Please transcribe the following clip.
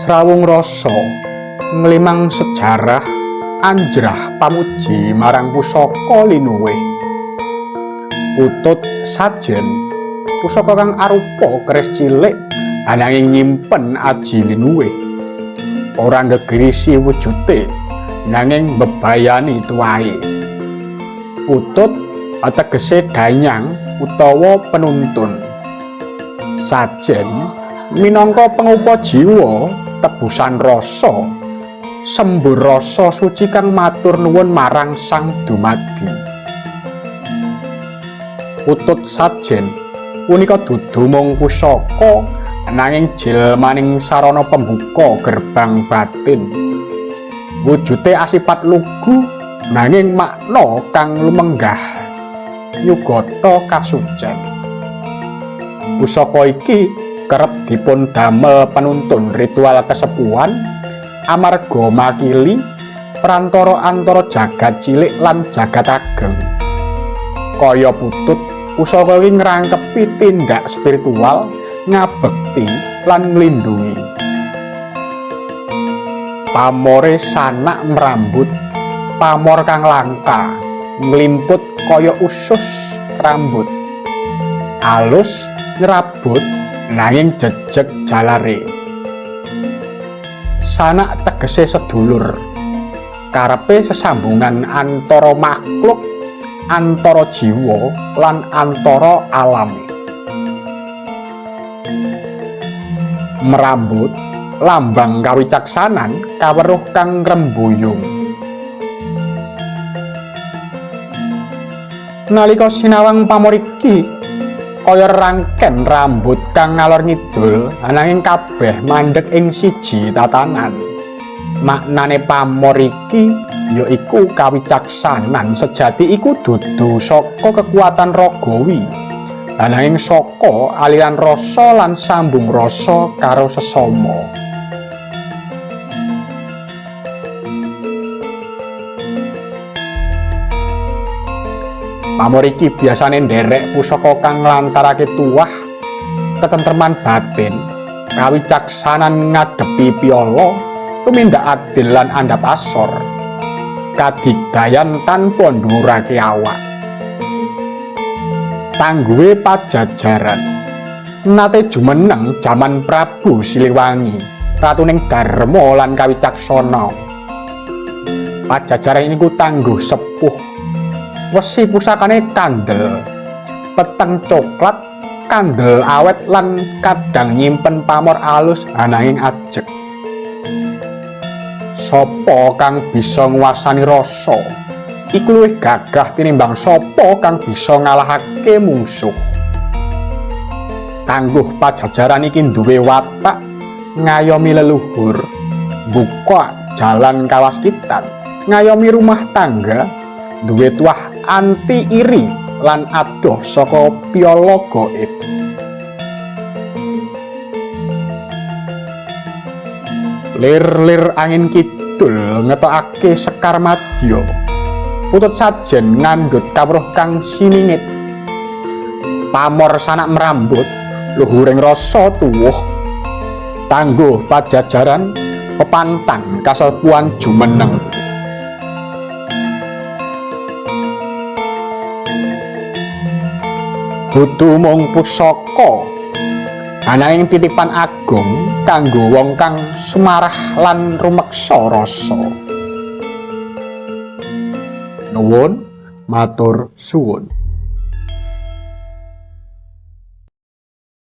Srawung rasa, nglimang sejarah, anjrah pamuji marang pusaka linuwih. Putut sajen, pusaka kang arupa keris cilik ananging nyimpen aji linuwih. Ora nggegerisi wujute, nanging mbebayani tuwahe. Putut tegese danyang utawa penuntun. Sajen minangka pengupa jiwa, tebusan rasa, sembur rasa suci kang matur nuwun marang Sang Dumadi. Putut sajen punika dudu mung pusaka nanging jilmaning sarana pembuka gerbang batin. Wujute asipat lugu nanging makna kang lumenggah nyugata kasucen. Pusaka iki kerep dipun damel penuntun ritual kesepuhan amarga makili perantara antara jagat cilik lan jagat ageng. Kaya putut, pusaka iki ngrangkepi tindak spiritual, ngabekti lan nglindungi. Pamore sanak merambut, pamor kang langka, nglimput kaya usus rambut. Alus nyrabut nanging jejeg jalare. Sanak tegese sedulur. Karepe sesambungan antara makhluk, antara jiwa lan antara alam. Merambut lambang kawicaksanan kaweruh kang ngrembuyung. Nalika sinawang pamor iki kaya rangken rambut kang ngalor ngidul, ananging kabeh mandheg ing siji tatanan. Maknane pamor iki yaiku kawicaksanan sejati iku dudu saka kekuatan ragawi, ananging saka aliran rasa lan sambung rasa karo sesama. Pamor iki biasane nderek pusaka kang nglantarake tuwah, ketentreman batin, kawicaksanan ngadepi piala, tumindak adil lan andhap asor, kadigdayan tanpa ndhuwurake awak. Tangguhe Pajajaran nate jumeneng jaman Prabu Siliwangi, ratuning dharma lan kawicaksana. Pajajaran iku tangguh sepuh. Wesi pusakane kandel, peteng coklat, kandel awet lan kadang nyimpen pamor alus ananging ajeg. Sapa kang bisa nguasani rasa iku luwih gagah tinimbang sapa kang bisa ngalahake mungsuh. Tangguh Pajajaran iki duwe watak ngayomi leluhur, buka jalan kawaskitan, ngayomi rumah tangga, duwe tuah anti iri lan adoh saka piala gaib. Lir-lir angin kidul ngetokake sekar madya. Putut sajen ngandhut kawruh kang siningit. Pamor sanak merambut luhuring rasa tuwuh. Tangguh Pajajaran pepanthan kasepuhan jumeneng. Dudu mung pusaka, ananging titipan agung kanggo wong kang sumarah lan rumeksa rasa. Nuwun, matur suwun.